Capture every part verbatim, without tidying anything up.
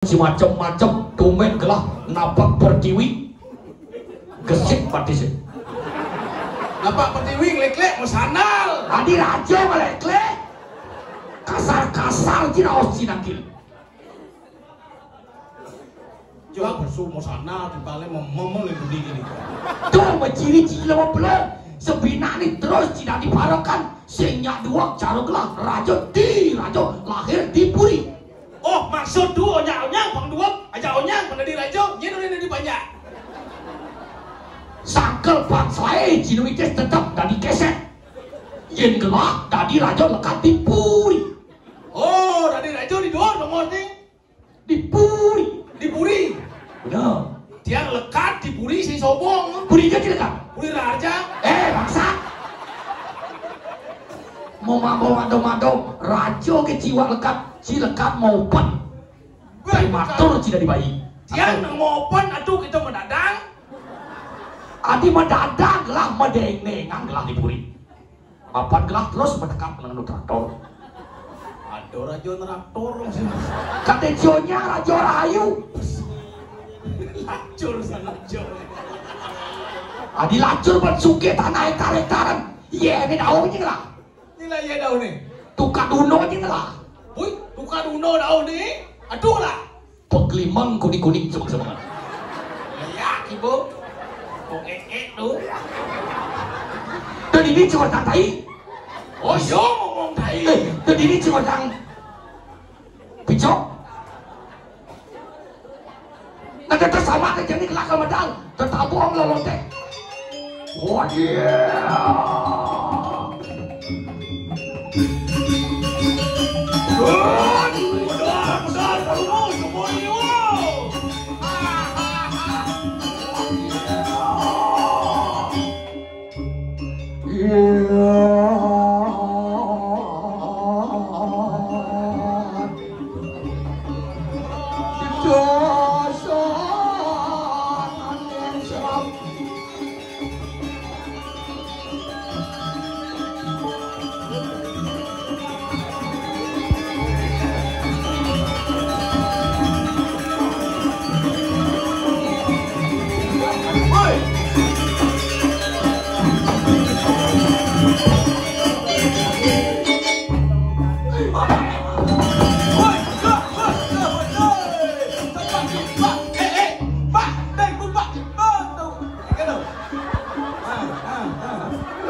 si macem-macem, tumben gelah napak pertiwi. Gesit batisé. Napak pertiwi ngléklék mau sandal. Adi raja ngléklék. Kasar-kasar ciraos cinakil. Jawab pesu mau sandal, timbale memem lagi budi gini. Tuh, beciri-ciri lama belum. Sebinane terus tidak diparokan. Sing nyak duwek cara gelah raja di raja lahir di puri. Oh, maksud tu onyang-onyang pang duwek, aja onyang pang dadi raja, yen oleh dadi panjak. Sangkel bangsae Jinuitis tetep dadi keset. Yen gelah dadi raja lekat di puri. Oh, dadi raja di dhuwur dong, Mas, ning. Di puri. Di puri. Bener. Tiang lekat di puri sing sobong. Puri aja ci lekat. Puri Raharja. Eh, bangsa. Mau mambo mado-mado, raja ke ciwak lekat, ci lekat mau pen. Beh, matur ci dadi bayi. Tiang nang mau pen, aduh, kita mendadak. Adi mendadak gelah, medeng-dengan gelah di puri. Mapan gelah terus menekap nang traktor. Ada raja traktor sih. Kate jonya raja rahayu. Lacur sana jo. Adi lacur ban sugih tanah hektar-hektaran. Iya, ini daun ini lah. Ini lah iya daun ini. Tukar duno ini lah. Wih, tukar duno daun ini. Aduh lah. Peglimang kuning-kuning semak-semak. Ya, Ibu. Kok ekek tu? Dan ini cuma tai. Oh, yo ngomong tai. Eh, dan ini cuma tang picok. Nah, kita sama aja nih kelakar medal. Tetabuh om lolote. Wah, iya.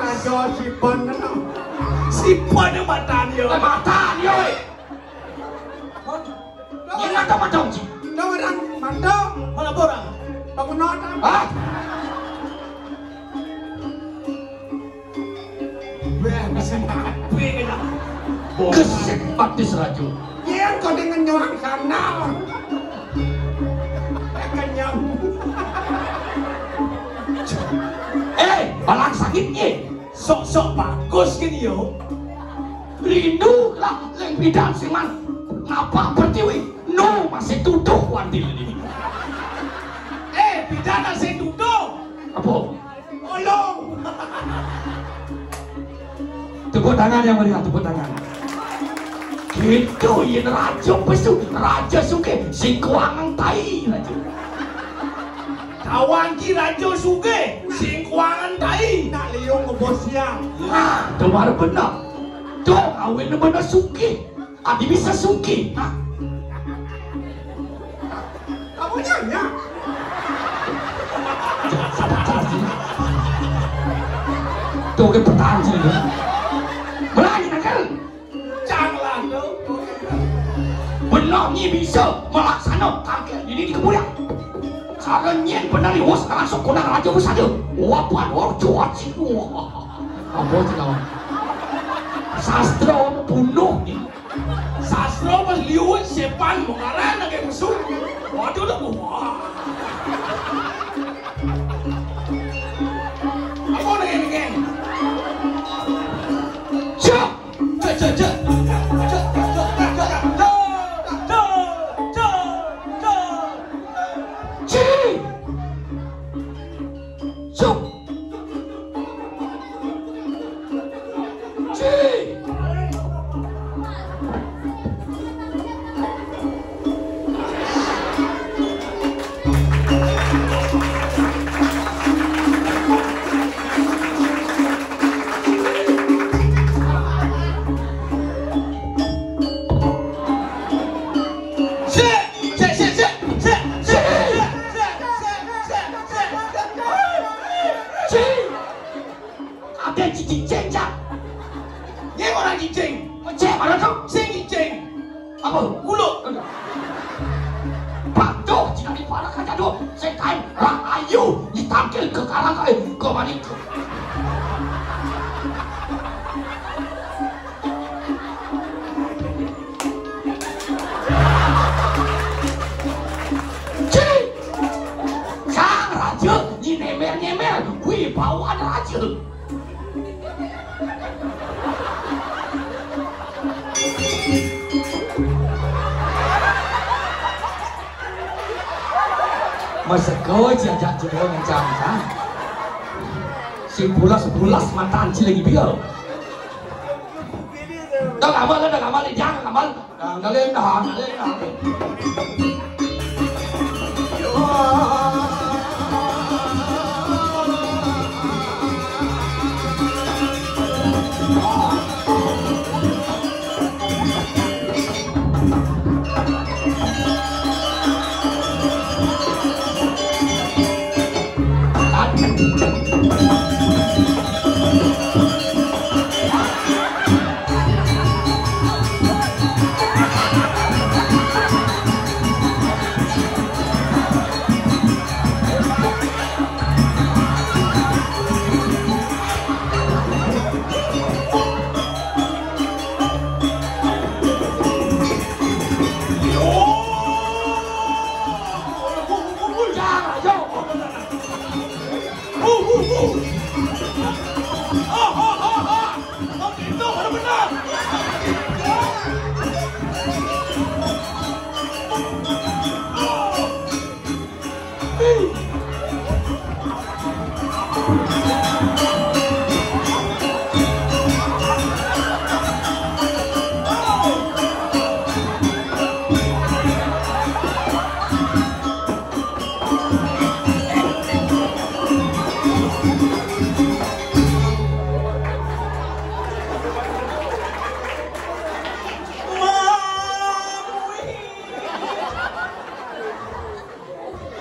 Raja Sipan kena. Sipan yang matan dia. Eh, matan dia, weh. Yang matan-matan, Ci. Tahu orang mantap. Mana orang? Bangun orang. Hah? Weh, bisa mati kena. Gesek batis raja. Iya, kau dengan nyuang sandal. Kenyang. Eh, balang sakit ye. Sok-sok bagus gini yo. Rindu lah leng bidan siman. Ngapa pertiwi? No masih tuduh wandil ini. Eh, bidan masih tuduh. Apa? Tolong. Tepuk tangan yang meriah, tepuk tangan. Gitu, yen raja pesu, raja sugih, sing kuangan tai raja. Tawang ki raja sugih, sing kuangan tai. Nak liung ngebos siang. Nah, tuh baru bener. Tuh, kawin bener sugih. Adi bisa sugih. Hah? Kamu nanya? Tuh, ke petang sini. Berani nakal. Janganlah, tuh. Benar ni bisa melaksana kaki ini di kemudian. Kalau nyen benar ni, us, langsung kena raja bersada. Wapan, wah, cuaci. Wah. Apa sih kawan? Sastra bunuh ni. Sastra pas liwat sepan mengarah lagi musuh. Waduh, dah buah. Apa lagi ni, geng? Siap. Cek, cek, cek. Cek, cek, cek, cek, cek. Cek, cek, cek. Cek. Cuk. Ci. Patuh, cina di para kajaduh. Sing kain rahayu ditangkil ke karang kain ke manik. Cik! Sang raja nyemer-nyemer wibawan raja. Maseko aja jak jero ngencang kan. Si bulas-bulas mata anci lagi biar. Dah gamal, dah gamal, jangan gamal. Dah, dah, dah, dah.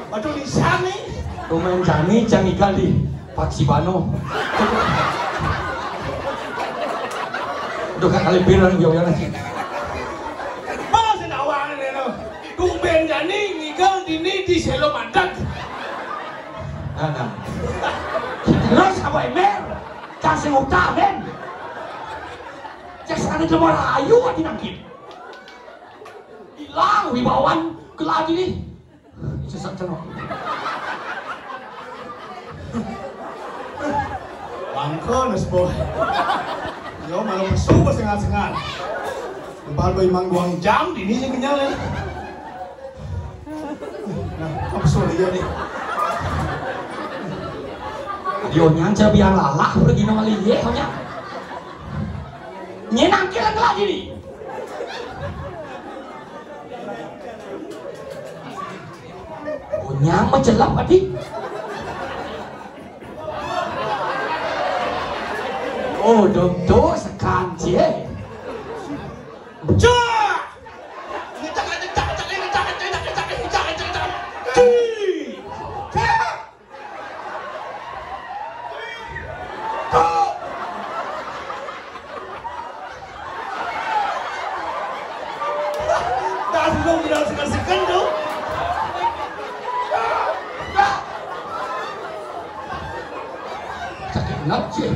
Aduh, lisan nih. Pemain jani cang igal di Paksi Bano. Duh, kak kali biru lagi, biru lagi. Mana sih dawangan ini, no? Tumben jani ngigal dini di selo madak. Nah, nah. Terus apa, Emer? Kasih utah, men. Cek sana jelema rahayu ati nangkin. Hilang wibawan keladi nih. Sesat cenok. Mangko nes boy. Yo malu pesu sengat-sengat. Lepas boy mang duang jam dini sih kenyal ya. Nah, apa suruh dia nih? Dionya aja biang lalah pergi nang liye, nya. Nyenang kilang lagi nih. Punya macelap adi. Oh, dong tuh sekanci. Cak! Dah sebelum kita sekan-sekan tu. Sakit nak cik.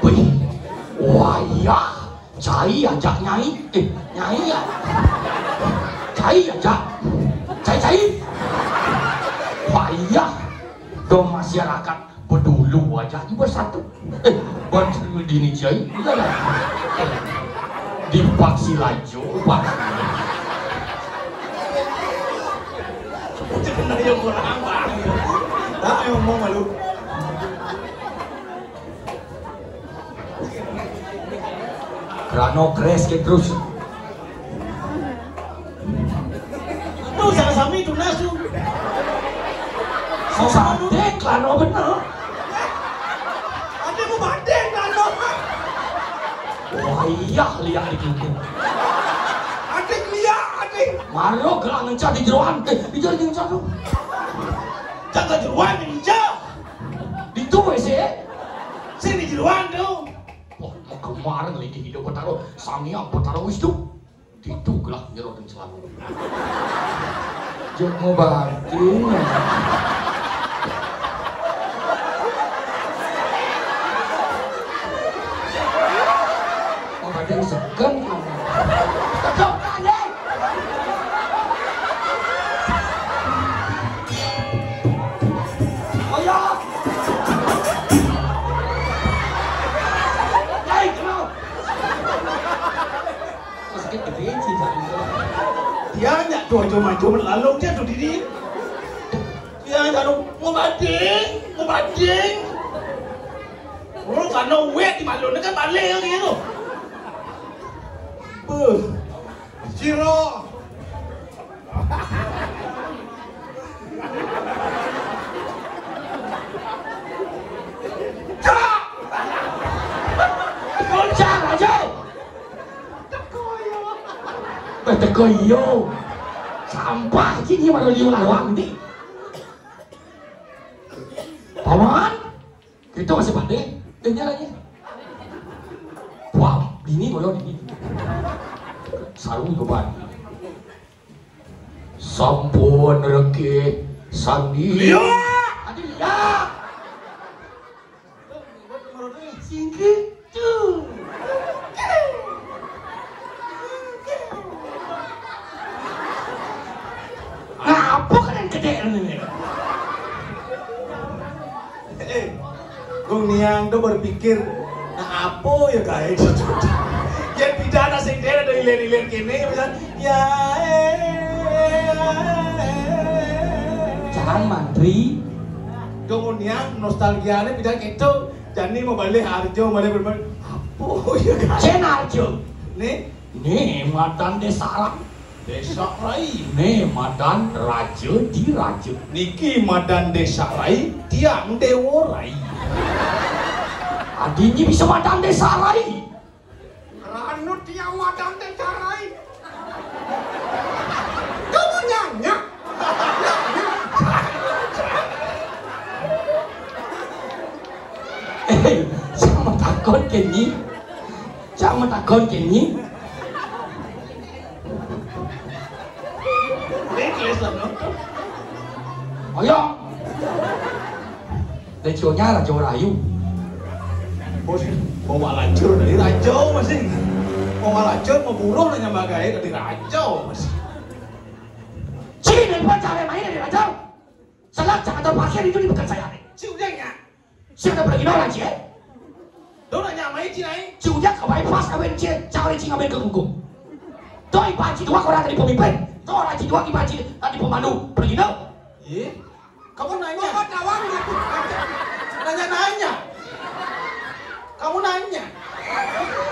Wih, wayah. Cai aja nyai, eh, nyai ya. Cai aja. Cai, cai. Wayah. Dong masyarakat bedulu aja ibu satu. Eh, buat dini cai. Iya, iya. Dipaksi laju, paksi. Jangan ayo kurang, Bang. Dah, ayo ngomong malu. Krano kres ke terus. Tuh, salah sami tunas tuh. Susah deh, krano bener. Ada mau badeng krano. Wah, iya, lihat di kuku. Ada lihat, ada. Maro gelang ngencah di jeroan. Eh, di jeroan ngencah tuh. Jaga jeroan ngencah. Di tuh, sih. Sini jeroan tuh. Wah, Kemarin lagi hidup Betara, Sang Hyang Betara Wisnu. Ditu gelah nyero dan selalu. Jok mau batin. Mau batin segen. Sedok kali. Oh ya. Hei, kenal. Sakit gede sih, Bang. Dia nyak tuh aja maju melalung dia tuh diri. Dia anu mau banding, mau banding. Urung kan wet di malu kan balik gitu. Beuh. Siro. Cak! Bocah aja. Weh, teko iyo. Sampah iki iki baru liu lawang ndi. Paman, kita masih pandai. Dengar lagi. Wah, dini boyo dini. Saru coba. Sampun reke sandi. Iya. Adi iya. Singki tuh. Ngapa kalian gede ini? Eh, Gung Niang tuh berpikir, nah apa ya guys? Ya tidak ada sing dia ada ilir-ilir kene, misal, ya, eh, eh, eh. Jangan mantri. Gung Niang nostalgianya tidak gitu. Jani mau balik Arjo, balik bermain. Apa ya guys? Jen Arjo. Nih, nih, Madan Desa Rai. Desa Rai. Nih, Madan Raja di Raja. Niki Madan Desa Rai, tiang Dewa Rai. Adinyi bisa Madan Desa Rai. Ranu tiang Madan Desa Rai. Kamu nyanyi? Eh, sama takut kenyi. Sama takut kenyi. Ayo. Leconya Rajo Rayu. Bos, bawa lacur dari Rajo masih. Bawa lacur mau buruh nanya magai dari Rajo masih. Sini dari pacar main dari Rajo. Selak jangan terpaksa itu di bukan saya. Si udah ya. Siapa pergi orang sih? Dona nyamai cinai. Si ujak ke bypass kawin cie, cari cing ngamen ke kuku. Toi panci dua orang tadi pemimpin. Toi panci dua panci tadi pembantu. Pergi dong. Iya. Kamu nanya. Bapak tawang gitu. Nanya-nanya. Kamu nanya.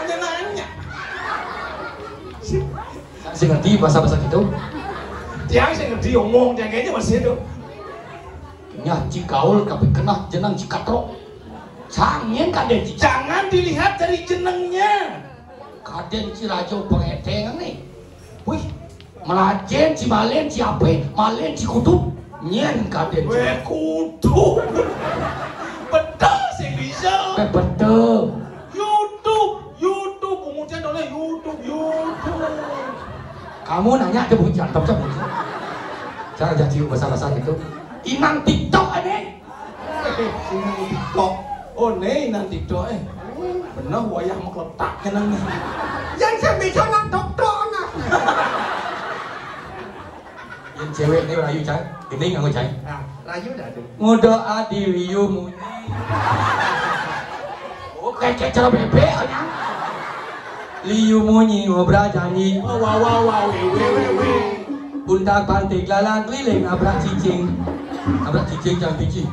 Nanya-nanya. Saya ngerti bahasa-bahasa gitu. Dia saya ngerti omong dia kayaknya masih itu. Nyah ci gaul tapi kenah jeneng ci katro. Sangin kadén ci. Jangan dilihat dari jenengnya. Kadén ci rajo pengeteng nih. Wih, melajén ci malin ci apé, malin ci kutup. Nyén kadén ci. Weh, kutup. Betul sih bisa. Eh, betul. YouTube, YouTube, umurnya oleh YouTube, YouTube. Kamu nanya aja bujang, tak bisa bujang. Cara jadi bahasa-bahasa gitu. Inang TikTok ini. Inang TikTok. Oh, ne inang TikTok eh. Bener wayah mekletak nyeneng. Yang saya bisa nang dokter nah. Yang cewek ini rayu cai. Ini nggak cai. Nah, rayu dah tuh. Ngodo adi liu munyi. Oh, kayak cara bebek ya. Liu munyi ngobra janji. Wah, wah, wah, wah, weh, weh, weh, weh. Puntak pantik lalang keliling nabrak cicing. Nabrak cicing jangan biji.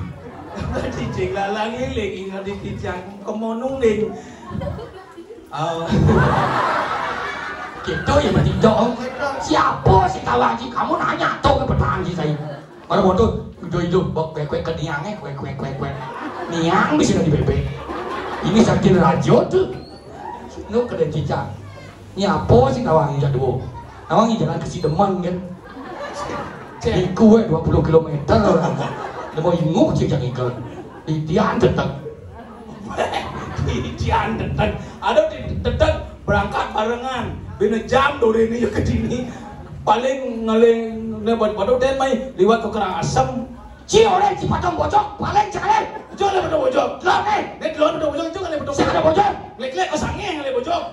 Nabrak cicing lalang keliling ingat di kijang kemonung ding. Oh. Gitu ya berarti dong. Siapa sih tahu aja kamu nanya tuh ke petani saya. Baru waktu ijo-ijo bok kue-kue ke niangnya kue-kue kue-kue. Niang bisa di bebek. Ini sakit rajo tuh. Nu keren cicak. Ini apa sih tawangi jadwo? Tawangi jalan ke Sidemen kan. Iku weh dua puluh kilometer. Nemu inguk cicak ikan. Titian tetep. Titian tetep. Aduh, di-, tetep berangkat barengan. Bina jam dua ini ya ke sini. Paling ngeling, ne, bad-, badu den mai liwat ke Karangasem. Ci orang ci patung bojok, paling cakale. Jauh le patung bojok. Lah, eh. Ne, dulu patung bojok, jauh le patung bojok. Siapa ada bojok? Lek-lek, oh, sange le bojok.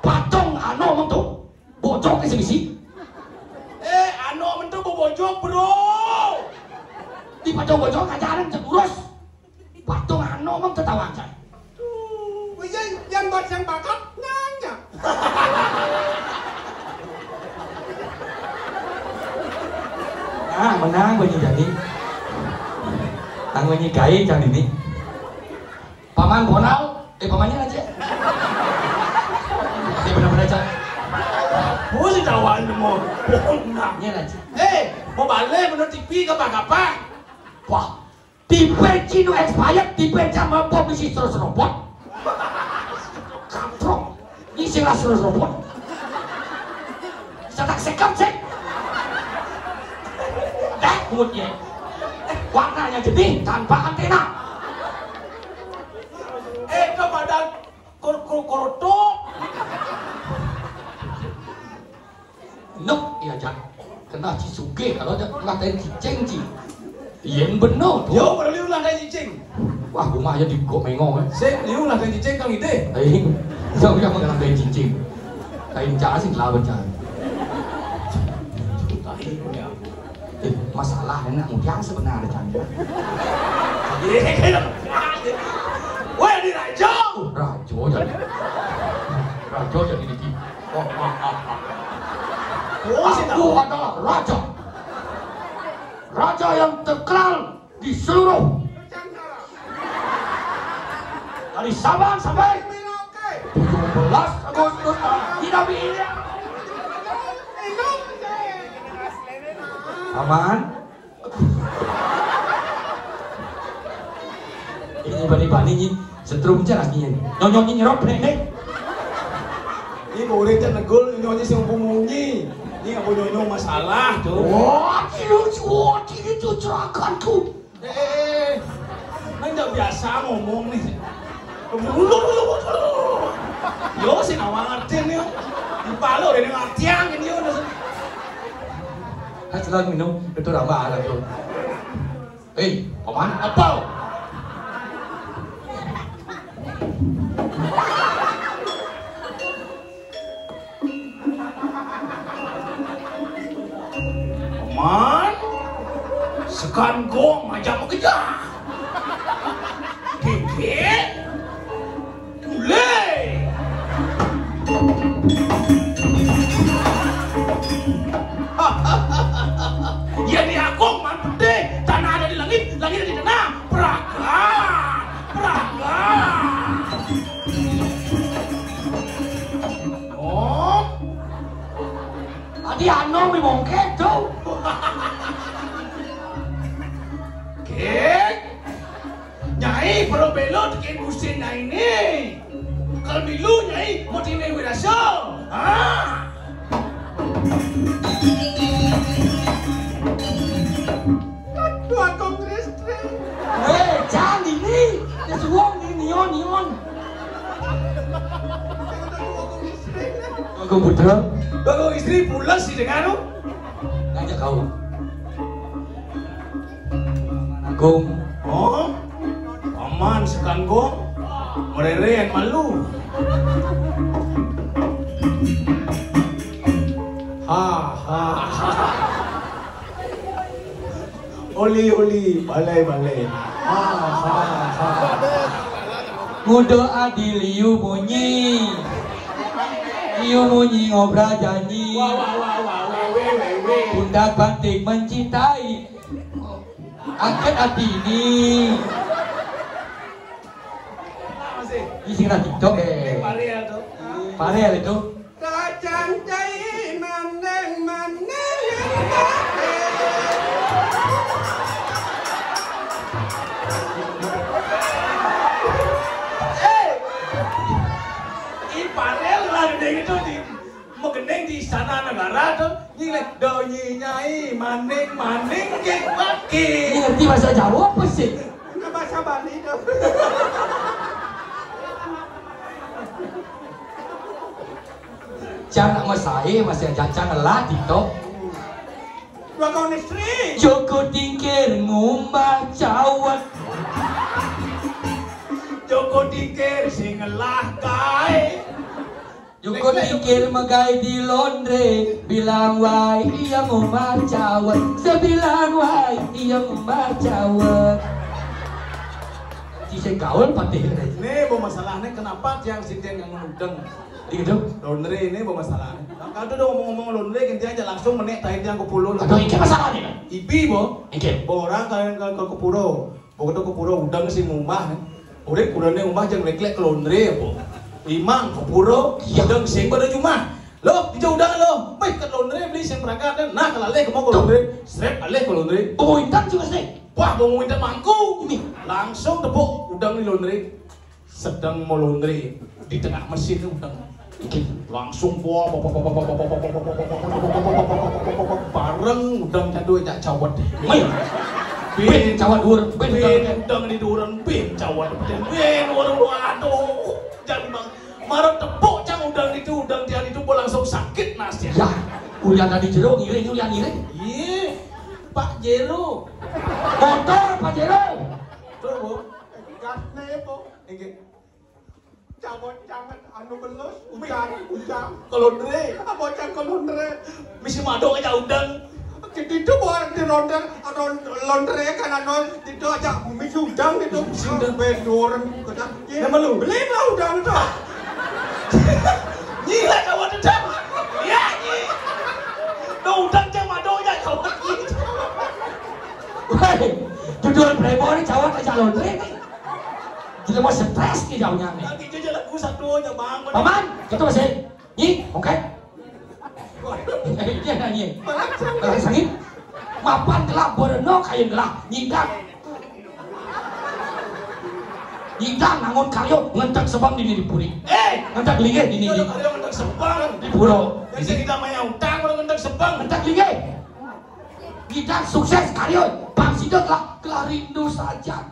Patung anu emang tuh. Bojok di sini sih. Eh, anu emang tuh bojok, bro. Di patung bojok ajaran cek urus. Patung anu emang ketawa aja. Oh iya, yang buat yang bakat nanya. Ah, menang bunyi jadi. Tanggungi gawe jam ini. Paman Bonal, eh, pamannya aja. Oke, benar-benar aja. Oh, si tawaan mau. Nah. Iya aja. Eh, mau balik menurut T V ke apa? Wah, tipe Cino expired, tipe jam apa misi terus robot. Kaprok. Ini sing terus robot. Bisa tak sekap sih. Dah, mulutnya. Warnanya jernih, tanpa antena. Eh, ke badan kor-, kor-, korotok. Nuk, iya, Jak. Kena ci sugih kalau ada ngatain cicing, ci. Yen bener tuh. Yo, perlu ulah dari cicing. Wah, gua mah ya di gok mengong, eh. Sik, liu lah dari cicing kang ide. Eh, jauh ya mengenai cicing. Kain cacing lah berjalan. Eh, masalah enak mudiang sebenarnya, Cang. Wah, di raja. Raja jadi. Raja jadi di. Oh, oh, oh, oh. Oh, si Aku tahu. Adalah raja. Raja yang terkenal di seluruh dari Sabang sampai tujuh belas Agustus tidak bisa. Aman. Ini bani-bani ini setrum aja lagi ini. Nyonyonyi nyerot nih. Ini boleh aja negul nyonyonyi si munyi. Ini nggak punya masalah tuh. Wah, kilu cuat ini tuh cerakanku. Eh, eh, eh. Nang ndak biasa ngomong nih. Yo, si nawang ngerti nih. Di Palu ini ngertian ini yo. Nah, setelah minum, itu tambah anak tuh. Eh, paman, apa? Paman, sekan gong aja mau kejar. Kiki, Dule. Ya diakong man pede, tanah ada di langit, langit ada di tanah. Praga, praga. Oh. Adi ano mi mongke tu. Kek. Nyai, perlu belot ke musim nyai ni. Kalau milu nyai, mau timbang wirasa. Ha? Aduh, aku ngistri. Eh, jangan ini. Dia suwung ini, nion, nion. Aku putra. Bagus istri pulas di dengar tu. Ngajak kau. Agung. Oh? Paman sekan gong. Merere yang malu. Ha, ha, ha. Oli, oli, balai, balai. Ha, ha, ha. Muda adil liu munyi. Liu munyi ngobra janji. Wah, wah, wah, wah, weh, weh, weh, weh. Pundak banting mencintai. Angkat hati ini. Masih. Isi kena TikTok, eh. Ini Parel tu. Parel itu. Kacang cai mandeng mandeng. Eh, ini Parel lah gede gitu di. Megeneng di istana negara tu, ni le, donyi nyai, maning, maning, kek, baki. Ini ngerti bahasa Jawa apa sih? Enggak bahasa Bali tu. Cang nak masaé masih aja cang ngelah tito. Dua kawan istri. Joko Tingkir ngumbah cawet. Joko Tingkir sing ngelah kaé. Joko Tingkir megai di laundry, bilang wai iya ngumbah cawet. Sebilang wai iya ngumbah cawet. Ci sing gaul patih. Né, bo masalahné kenapa tiang sing tiang nggak ngudeng? Di gedung. Laundry né bo masalahné. Nah, kalau tuh ngomong-ngomong laundry, ganti aja langsung menék tahin tiang ke pulo. Aduh, iki masalahné. Ibi, bo. Iki. Bo orang kalian ke, ke, ke puro. Bo ke puro udeng sing ngumbah. Udah kurené ngumbah jang lék-lék ke laundry, bo. Imang ke puro, iya, udeng sing pada jumah. Loh, di udeng loh. Wih, ke laundry beli sing perangkat. Nah, kalau alih ke mau ke laundry, srep alih ke laundry. Bo intan juga sih. Wah, bo intan mangku. Ini. Langsung tepuk udeng di laundry. Sedang mau laundry di tengah mesin udeng. Langsung buang bareng udeng candu jak cawet. Wih, bin cawet dur, bin udeng di duren, bin cawet, bin urung, waduh. Jadi bang, maro tepuk cang udeng itu, udeng tiang itu bo langsung sakit nasnya. Ya, ulian tadi jero ngiring, ulian ngiring. Iya, Pak Jero. Motor Pak Jero. Tuh, bu. Gas nih, bu. Inggih. Cawet-cawet anu belus, ujang, ujang. Ke laundry. Apa ujang ke laundry? Misi madok aja udeng. Kita itu buat di laundry, laundry kan anu, itu aja misi udeng itu. Misi udeng. Bendur, kata, ya, nama lu? Beli lah udeng itu. Gila cawet udeng. Ya, gila. Tuh udeng cang madok aja cawet gitu. Woi, judul Playboy ini cawet aja laundry nih. Kita mau stres nih jauhnya nih. Nanti aja lagu satu aja, Bang. Paman, itu masih. Ih, oke. Dia nanya. Orang sangit. Mapan gelap, boreno kain gelap. Nyidang. Nyidang nangun karyo, ngentek sebang dini di puri. Eh! Ngentek linggih dini di. Karyo ngentek sebang. Di puro. Jadi kita main utang, orang ngentek sebang. Ngentek linggih. Nyidang sukses karyo. Bang Sido telah, telah rindu saja.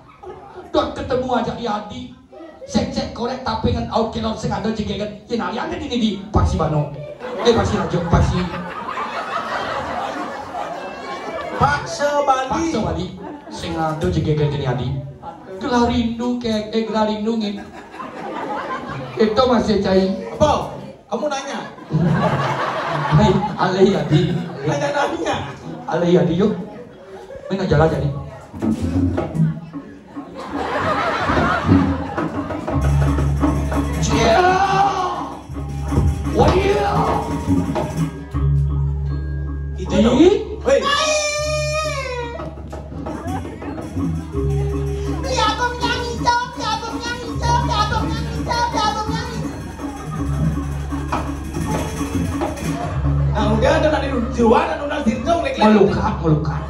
Dot ketemu aja Yadi. Cek-cek korek tapi ngan out kelor sing ado jegeget. Yen aliane dini di Paksi Bano. Eh, Paksi Rajo, Paksi. Paksa Bali. Paksa Bali. Sing ado jegeget kene adi. Gelah rindu kek, eh, gelah rindu ngin. Itu masih cai. Apa? Kamu nanya? Hai, alih adi. Nanya-nanya. Alih adi yuk. Ini jalan jadi. Cia! Wah, iya. Itu dong. Ih. Hei. Beli abang yang hijau, beli abang yang hijau, beli abang yang hijau, beli abang yang hijau. Nah, udah ada tadi di luar, ada nasi hijau, lek-lek. Melukat, melukat.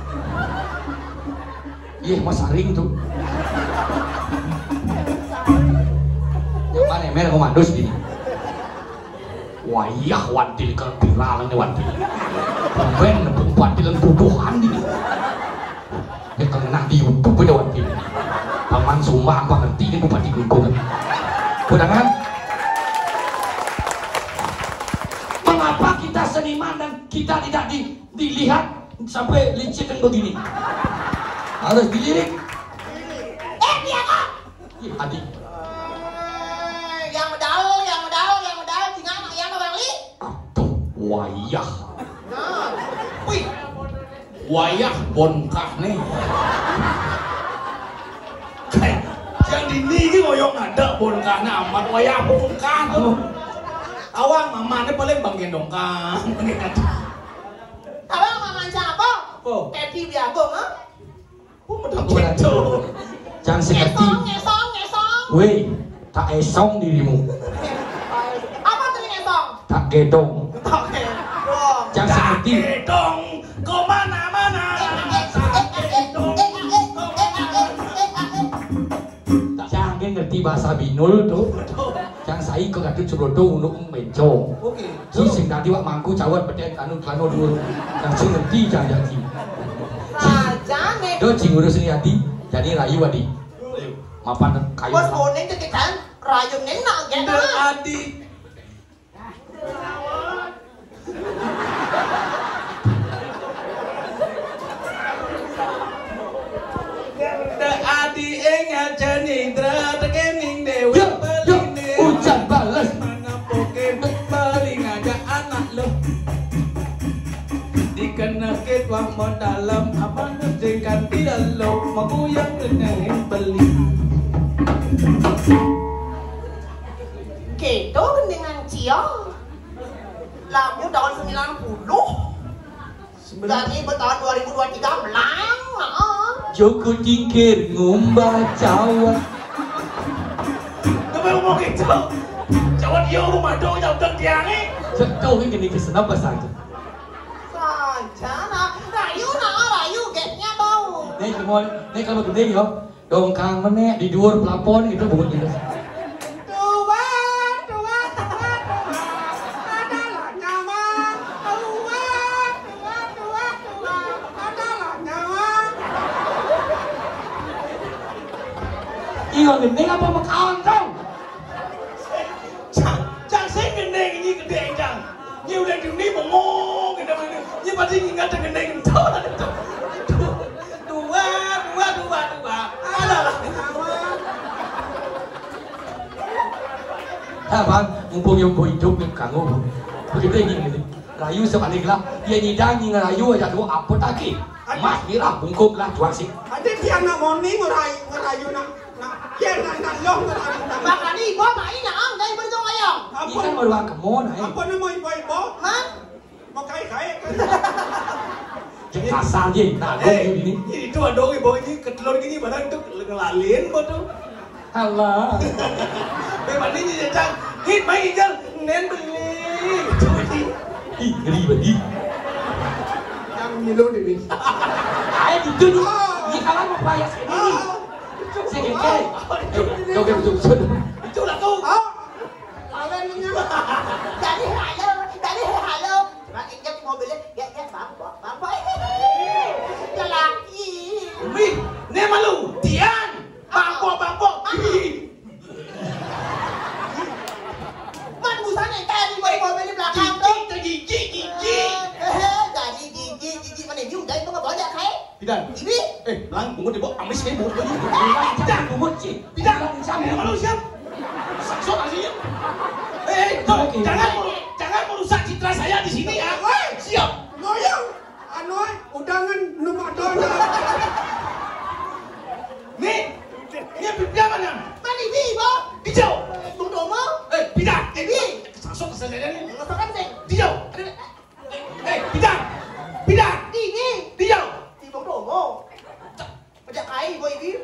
Iya, Mas Aring tuh. Yang mana, Mer, komando sini? Wayah wantil ke viral nih wantil. Pemben nepung wantil tuduhan ini. Ini kena di YouTube ini wantil. Paman Sumba apa ngerti ini Bupati Klungkung. Kudangan. Mengapa kita seniman dan kita tidak di, dilihat sampai licin dan begini? Harus dilirik. Eh, dia kok. Ih, Adi. Eh, yang medal, yang medal, yang medal, tinggal yang orang li. Aduh, wayah. Nah, wih, wayah bongkah nih. Kayak yang dini ki ngoyong ada bongkahnya amat, wayah bongkah tuh. Awang mamane paling bang gendong kang. Abang maman siapa? Oh. Teddy Biagung, ha? Oh, medal gitu. Cang sing ngerti. Ngesong, ngesong, ngesong. Weh, tak esong dirimu. Apa tadi ngesong? Tak gedong. Tak gedong. Cang sing ngerti. Tak gedong. Kemana-mana. Tak gedong. Kemana-mana. Cang ngerti bahasa binul tuh. Cang sai ke Gatut Subroto unduk menco. Oke. Si sing tadi wak mangku cawat pedet anu kelano dulu. Cang sing ngerti cang jadi. Aja nih. Do cing urus ni adi. Jadi rayu adi. Mapan kayu. Bos kuning kekikan, rayu nenak gitu. Adi. Modalem apa ngedekan tidak lo mau yang ngedekan beli. Gitu dengan Cia. Lagu tahun sembilan puluh. Sebenarnya. Jadi tahun dua ribu dua tiga belang. Heeh. Joko Tingkir ngumbar cawat. Kenapa ngomong gitu? Cawat dia rumah dong, jauh dan tiangnya. Jatuh ini ke senapa saja. Saja, nah, rayu, nah, rayu, gate-nya bau. Nih, semua, nih kalau gede ya, dongkang menek di dua plafon itu bunyi terus. Tua, tua, tua, tua, adalah nyawa. Tua, tua, tua, tua, adalah nyawa. Iya, gending apa mekaon, Cang? Cang, Cang, saya gending ini gede, Cang. Ini udah gini bengong, gitu, gitu. Ini pasti ingat gending itu. Dua, dua, dua, dua. Adalah nyawa. Nah, Bang, mumpung yang hidup nih, kamu. Begitu ini, gitu. Rayu sebalik lah. Dia nyidang, ngerayu aja tuh, apa tak ki? Mas, mirah, bungkuk lah, tuan sih. Ada dia nak moni ngerayu, ngerayu nak, nak, dia nak, nak loh ngerayu nak. Makanya ibu main nak, ang, dari berdong ayam. Ini kan baru kemon, eh. Apa nama ibu-ibu? Hah? Mau kai-kai kan? Cek kasar je, nah, Eh, ini. Ini tuh ada ibu ini, ketelur gini, barang tuh ngelalin, apa tuh? Alah. Memang ini ya, Cang. Hit, main, Cang. Nen beli. Ih, ngeri banget. Yang ngilu nih, Bin. Ayo, gitu nih. Ini kalah mau bayar sini nih. Saya keke. Oke, betul, betul. Itu lah tuh. Haleluya. Dari halo, dari halo. Coba injek mobilnya. Ya, ya, bang, bang, bang, bang. Lelaki. Wih, ini malu. Tian. Bangkok, bangkok. Ih. Man, busan, eh, tadi mau mobil di belakang tuh. Jijik, jijik, jijik. Eh, eh, jadi jijik, jijik. Mana ini udah itu nggak banyak, kai? Tidak. Ini? Eh, belang, bungut, ibu. Amis, kayak bungut, bungut. Tidak, bungut, sih. Tidak. Belang, siapa? Eh, malu, siap. Saksot, aslinya. Eh, eh, tuh, Oke. Jangan, jangan merusak citra saya di sini, ya. Woi, siap. Ngoyong. Anu, eh, udangan, belum ada. Nih, ini pipian mana? Mana ini, Bang? Hijau. Bung Tomo. Eh, pindah. Ini. Saksot, saksot, ini. Nggak usah kan, Seng. Hijau. Eh, pindah. Pindah. Ini. Hijau. Di Bung Tomo. Pejak kai, boy, ini.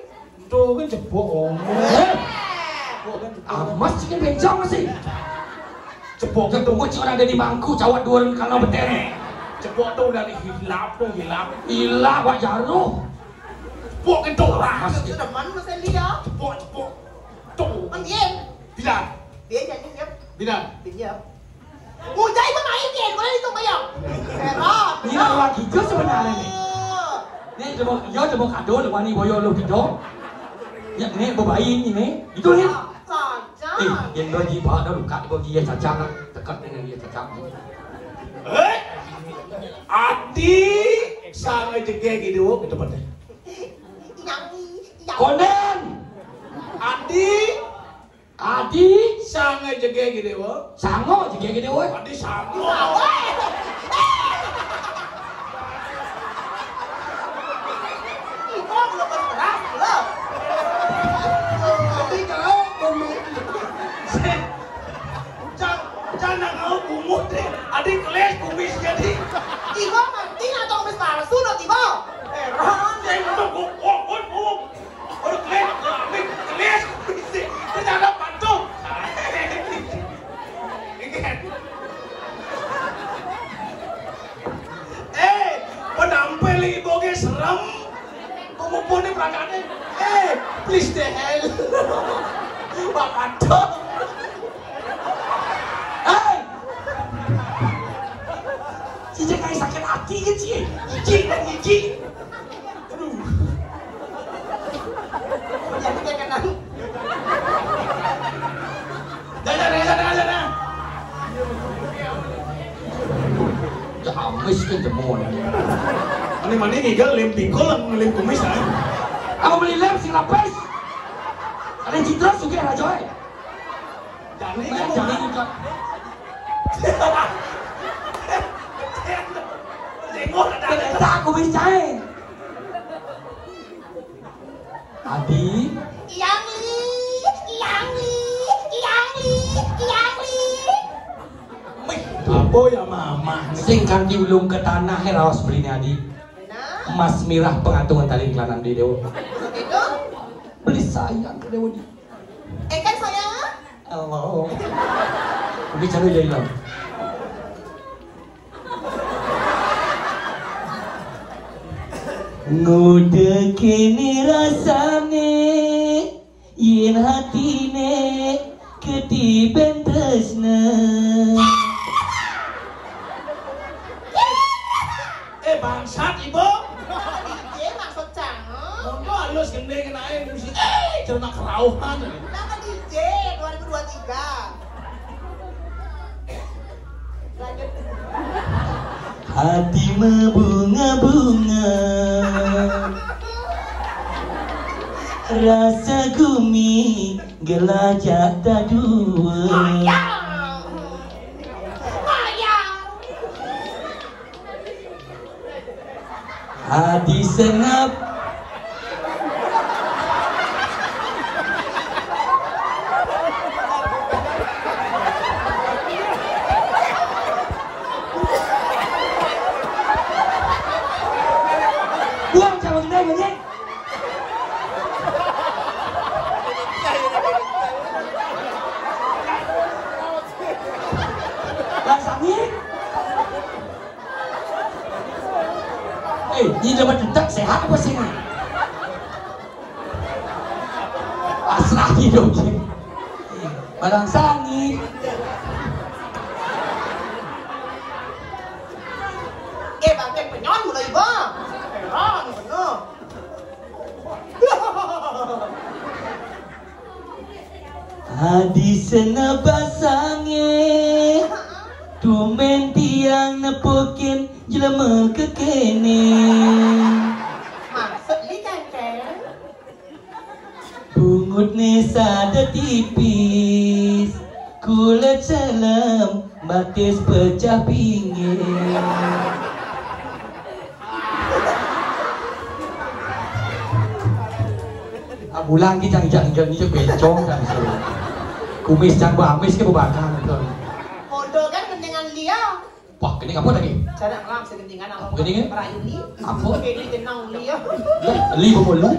Tuh kan cepok, Om. Eh. Cepok kan cepok. Amas, sih kan bencong, sih. Cepok. Cepok, cik orang dari mangku, cawat dua orang kalau betere. Cepok tuh dari hilap tuh, hilap. Hilap, Wak Jaruh. Cepok kan tuh, Ras. Sudah mana, Mas Elia? Cepok, cepok. Tuh. Mang Dien. Bilang. Dia jadi, siap. Bilang. Dia. Udah itu main dia, boleh itu bayar. Heran. Ini lagi ke sebenarnya nih. Ini cuma, ya cuma kado, cuma nih boyo lo gitu. Ya, ini bebain ini. Itu nih. Saja. Eh, yang bagi pada luka, bagi ya caca, dekat dengan dia caca. Eh, Adi, sangai jege gitu, ke tempatnya. Yang, yang. Konen. Adi. Adi. Sangai jege gitu, wo. Sango jege gitu, wo. Adi sango. Ibu belum beras, belum. Adi kalau pemain. Cang, cang nak kau bungut deh. Adi keles kumis jadi. Ibu ngerti atau kumis palsu, lo tiba? Heran, saya itu kok, kok, kok, kok. Aduh, kelis, kelis, kelis. Ternyata patung. Ingat. Eh, penampil ibu ge serem. Pemupu ni perangkatnya. Eh, please the hell. Pak patung. Hei! Cici kayak sakit hati kan, Ci? Cici, kan, Cici? Aduh. Jadi kayak kenal. Dah, dah, dah, dah, dah, dah. Ya, amis kan jemur. Mani-mani ngigel lem pikul, lem kumis, ah. Aku beli lem sing lapis. Ada citra sugih aja, eh. Jani kan jani juga. Jenggot ada. Aku bisa. Adi. Yang Li, Yang Li, Yang Li, Yang Li. Mih, apa ya mama? Sing kanti ulung ke tanah, eh, raos beliné, Adi. Benar. Emas mirah pengatungan tali kelanan di dewa. Begitu? Beli sayang ke dewa di. Eh, kan sayang? Allah. Bicara jadi lah. Ngudek ini rasane, yen hatine ketiben tresna. Eh, bangsat, Ibu. Piye maksud cang? Monggo halus gending kenae musik. Eh, celana kerauhan. Nama D J dua ribu dua tiga. Lanjut. Hati mabunga-bunga, rasa gumi gelajah tadua. Adi sengap. Buang cabang dai, Bang. Lah, sangit. Eh, ini dapat detak sehat apa sih ini? Pasrah hidup sih. Barang sangit. Eh, banteng penyon mulai, Bang. Heran, bener. Adi sena basange, tumen tiang nepukin jelema kekene. Maksud li, Kenten? Bungutne sada tipis, kulit selem, batis pecah pinggir. Ah, bulan ki cang ijak-ijak ni je bencong cang suruh. Kumis cang bamis ke bebakan tu. Podo kan mendingan lia. Wah, kini apa lagi? Cara ngelam segentingan apa? Apa kini? Merayu ni. Apa? Kini tenang lia. Lah, li apa lu?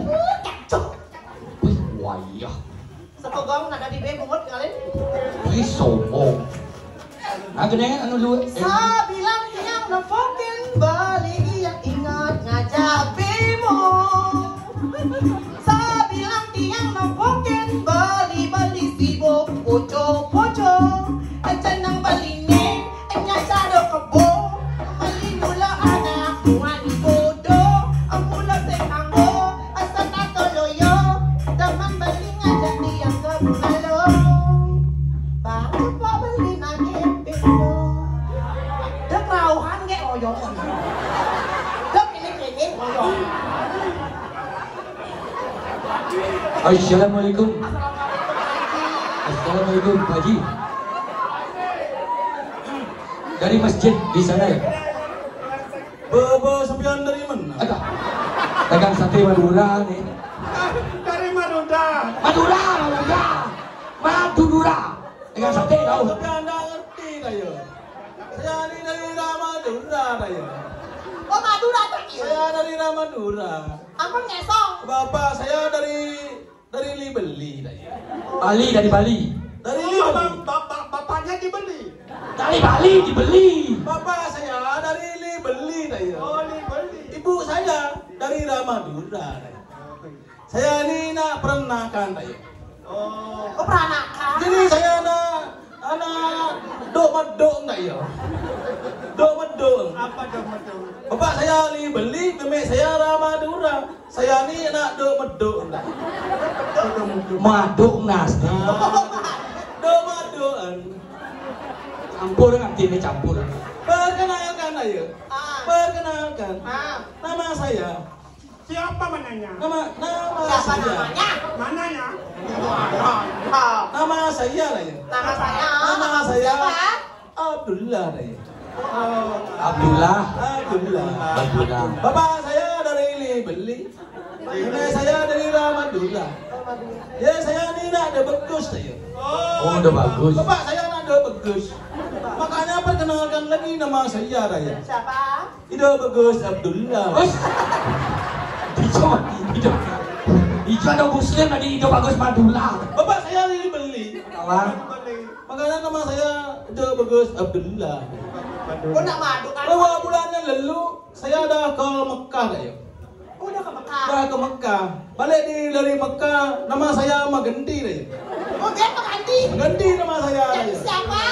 Kacau. Wih, wayah. Sekogong nak dadi be bungut ngalin. Wih, sombong. Nah, kena anu lu. Eh. Sabilang tiang nepokin bali yang ingat ngajak bemo. Sabilang tiang nepokin bali-bali sibuk poco-poco. Acan nang bali ne, enya cara kebo. Bali mula anak tuan bodo. Mula sing anggo, asal tak loyo. Teman bali ngajak tiang ke Bungalo. Baru pak beli nangin pintu. Dek rauhan ke oyong. Dek ini kene oyong. Assalamualaikum. Assalamualaikum, Pak Haji. Dari masjid di sana ya? Bebe, sampean dari mana? Ada. Dagang sate Madura nih. Dari Madura. Madura, Madura. Madura. Dagang sate tahu. Sampean ndak ngerti dah ya. Saya ini dari Madura dah ya. Oh, Madura tak kira. Saya dari Madura. Ampun ngesong. Bapak saya dari dari Libeli dah ya. Bali, dari Bali. Dari Libeli. Bapak, bapak, bapaknya dibeli. Dari Bali dibeli. Bapak saya dari Libeli dah ya. Oh, Libeli. Ibu saya dari Ramadura dah ya. Saya ini nak perenakan dah ya. Oh, oh, perenakan. Jadi saya nak, anak dok medok dah ya. Dok medok. Apa dok medok? Bapak saya Libeli, demek saya Ramadura. Saya ni nak dok medok ndak? Madok nas ni. Ah, dok medokan. Campur nanti ni campur. Perkenalkan ayo. Ah. Perkenalkan. Ah. Nama saya. Siapa mananya? Nama nama Siapa saya. Namanya? Mananya? Ah. Nama saya lah ya. Nama saya. Nama saya. Siapa? Abdullah dah ya. Oh. Abdullah. Ah, Madula. Bapak saya dari Libeli. Nenek saya dari Ramadula. Ya, saya ni nak ada bagus saya. Oh, udah bagus. Bapak saya nak ada bagus. Makanya perkenalkan lagi nama saya, Raya. Siapa? Ido Bagus Abdullah. Bos. Ido, Ido. Ido ada Muslim tadi, Ido Bagus Madula. Bapak saya Libeli. Kawan. Makanya nama saya Ido Bagus Abdullah. Oh, nak madu kan? Dua bulan yang lalu, saya dah ke Mekah, Raya. Oh, dah ke Mekah. Dah ke Mekah. Balik di, dari Mekah, nama saya Magendi, Raya. Oh, dia Magendi? Magendi nama saya, Jadi Raya. Siapa?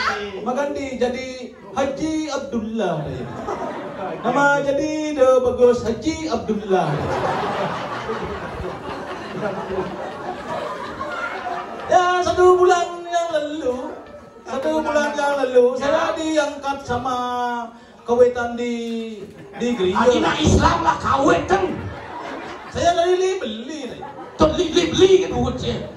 Magendi jadi Haji Abdullah, Raya. Nama jadi dah bagus, Haji Abdullah. Ya, satu bulan yang lalu, satu bulan yang lalu, saya diangkat sama kawitan di, di gereja. Aji nak Islam lah kawitan. Saya dari Libeli, Raya. Tuh, Li-, Libeli kan urut saya.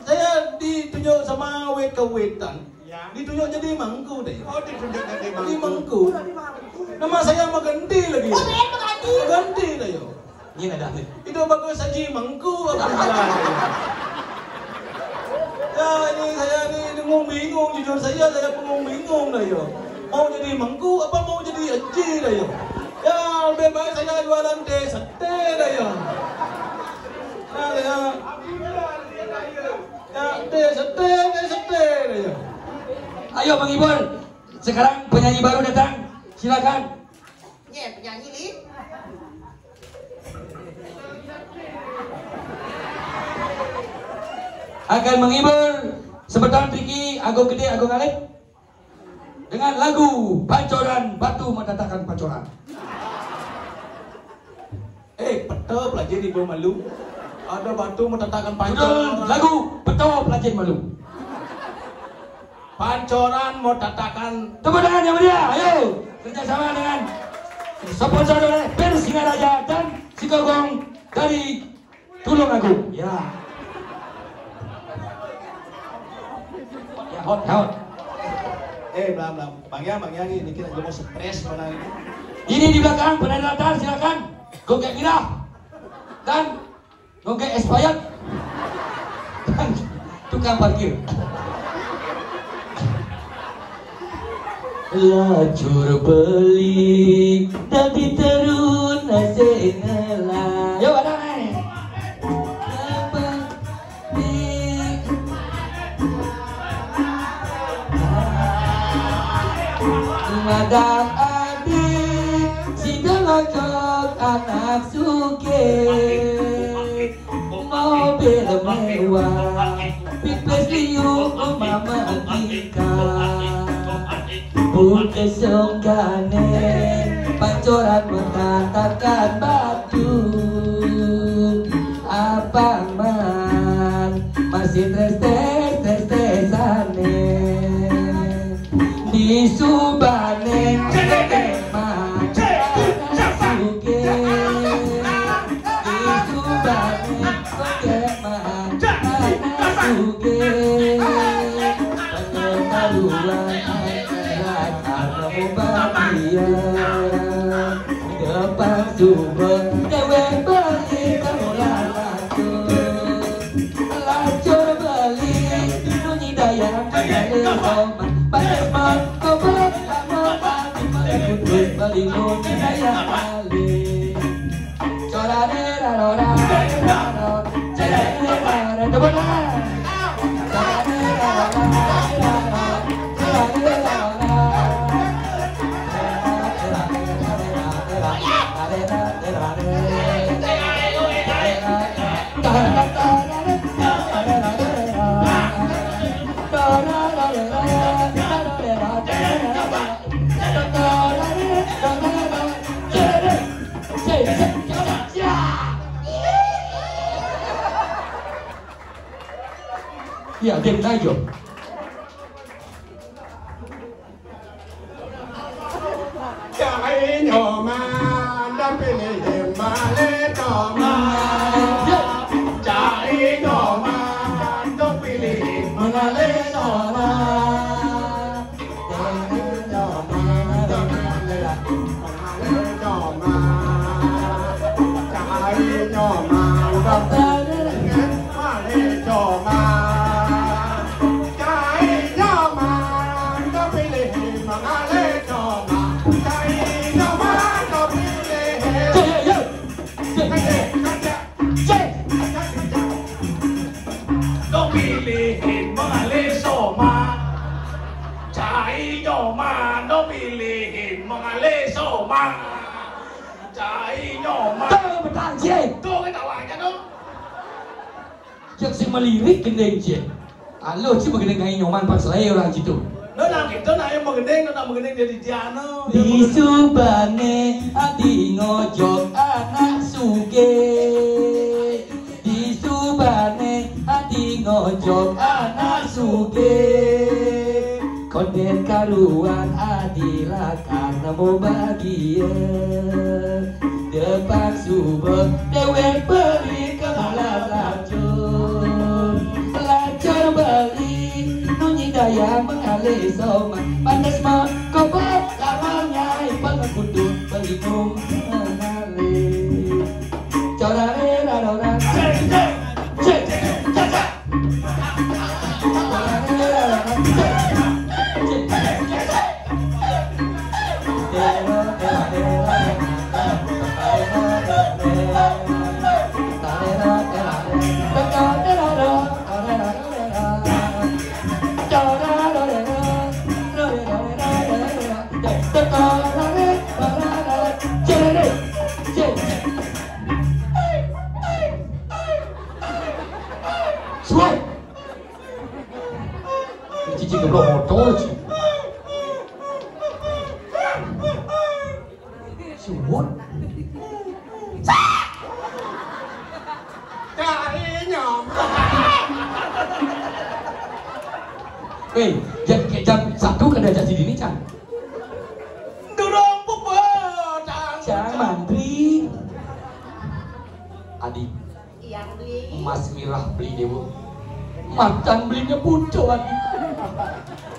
Saya ditunjuk sama wit kawitan. Ya. Ditunjuk jadi mangku, Raya. Oh, ditunjuk jadi mangku. Jadi mangku. Nama saya Magendi lagi. Oh, dia Magendi. Magendi, Raya. Ini ada nih. Ido Bagus Haji Mangku, Abdullah. Ya, ini saya ni bingung-bingung, jujur saya, saya bingung-bingung, Raya. Mau jadi mangku apa mau jadi haji, Raya? Ya, lebih baik saya jualan teh sete, Raya. Ya, ya. Ya, teh sete, teh sete, Raya. Ayo menghibur. Sekarang penyanyi baru datang. Silakan. Ye, penyanyi, Li. Akan menghibur sebeton Riki Agung Gede Agung Alit dengan lagu Pancoran Batu Matatakan Pancoran. Eh, peta pelajin ibu malu. Ada batu matatakan pancoran. Judul lagu Peta Pelajin Malu. Pancoran mau tatakan. Tepuk tangan yang meriah, ayo. Kerjasama dengan sponsor oleh Pir Singaraja dan Sikogong dari Tulung Agung. Ya. Ya, hot, hot. Eh, belam, belam. Bang Yang, Bang Yang, ini kita mau stres mana ini? Ini di belakang, penari latar, silakan. Gogek Mirah. Dan Oke, expired. Tukang parkir. Lacur beli dadi terun nasi nela. Yuk, ada nih. Apa nih? Madang adi sida locok anak sugih. Mobil mewah, pipis liu, mama tingkah. Bukit sunggane, pancoran matatakan batu. Abang man, masih tres-tres, tres-tresane. Di subane, man, sugih. Di subane, Oke, Mak. Anak sugih. Pengetahuan akhirat anu bahagia. Depan sumber dewe beli kemuliaan langsung. Lacur beli munyi daya beli roman. Pakai man, kobel, kamu, beli munyi daya beli. Ya, dia aja. Cai nyoman dah pilih male toman. Cai nyoman dah pilih male toman. Cai nyoman dah pilih male Lihin mengalih somah. Cai Nyoman. Tuh, betul, Cik. Tuh, kita wajar tuh. Cek sing melirik gending, Cik. Aluh, Cik, begending kai Nyoman pas lain orang situ. Nah, nah, gitu, nah, yang begending, nah, begending jadi Diana. Di subane ati ngojok anak suge. Di subane ati ngojok anak suge. Konden karuan ati lakar nemu bagia. Depan subuh dewek beli ke lacur. Lacur beli nunyi daya mengalih somah. Pantes mah kopo lawannya ipang kudu beli mengalih. Corare rarora. Cek, cek, cek, cek, cek. Suai. Cici geblok motor, Ci. Suwun. Cai Nyoman. Eh, jam, jam satu kada jadi dini, Cang. Durung puput, Cang. Cang mantri. Adi. Iya, Bli. Emas mirah beli dewa. Matan belinya butuh, Adi.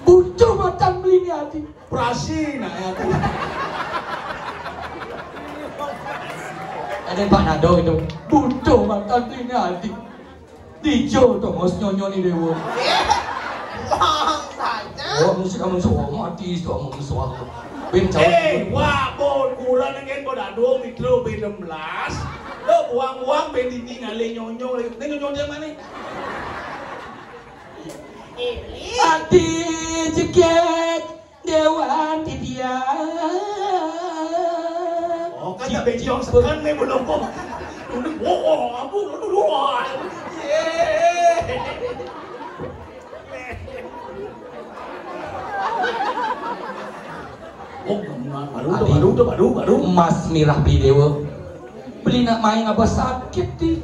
Butuh matan belinya, Adi. Prasi, nah, ya. Ada Pak Nado itu. Butuh matan belinya, Adi. Dijo tongos nyonyo ni dewa. Wah, saja. Oh, musik kamu suara mati, suara kamu suara. Ben jauh. Eh, wah, bon, kurang dengan bon ado, mitro, ben enam belas. Lo buang-buang, ben dini ngalih nyonyo. Ini nyonyo dia mana? Iblis. Ati jeget dewan titian. Oh, kan tak benjong sekan nih belum kok. Dulu, oh, aku dulu, wah. Oh, baru, baru, baru, baru. Emas mirah beli dewa. Beli nak main apa sakit di.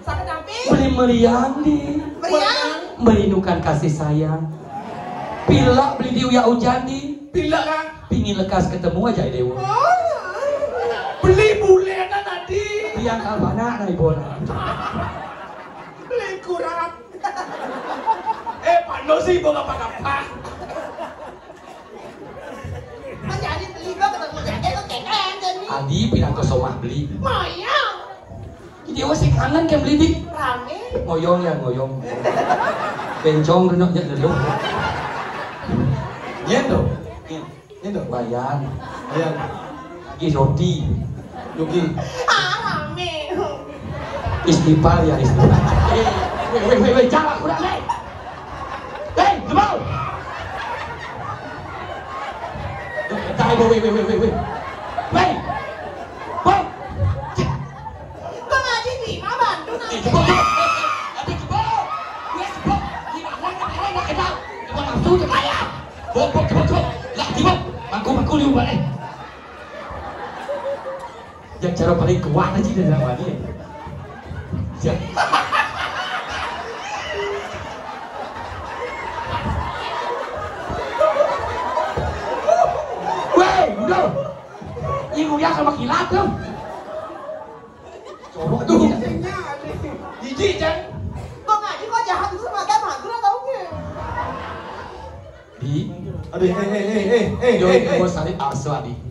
Sakit apa? Beli meriang di. Meriang? Merindukan kasih sayang. Pilak beli di uyak hujan di. Pilak, Kak. Pingin lekas ketemu aja dewa. Oh. Beli bule kan tadi. Yang kapan nak ibu nak? Beli kurang. Eh, pano sih ibu apa-apa. Kan jadi beli, Bang, ketemu jadi, kok kekeh jadi. Adi pindah ke somah beli. Maya. Jadi awak sih kangen kan beli di. Rame. Ngoyong ya, ngoyong. Bencong renok je dulu. Iya tuh. Iya. Iya tuh. Bayan. Iya. Lagi roti. Yogi. Ah, rame. Istighfar ya, istighfar. Eh, weh, weh, weh, weh, jangan aku dah, weh. Hei, kebau. Dah, dah, weh, weh, weh, weh, weh. Weh. Weh. Cik. Kau ngaji di mana, bantu nak? Eh, kebau, kebau. Ada kebau. Weh, kebau. Ini nak, nak, nak, nak, kebau. Kebau nafsu tu kaya. Kebau, kebau, kebau, kebau. Lah, kebau. Mangku, mangku, liu balik. Yang cara paling kuat aja dari awal ni. Ya. Weh, udah. Ini udah sama kilat tuh. Corok tuh. Jijik, Cang. Kok ngaji kok jahat itu sama kayak mager atau enggak? Di. Aduh, eh, eh, eh, eh, eh, Yo, eh, eh. Bos Arif Arso, Adi.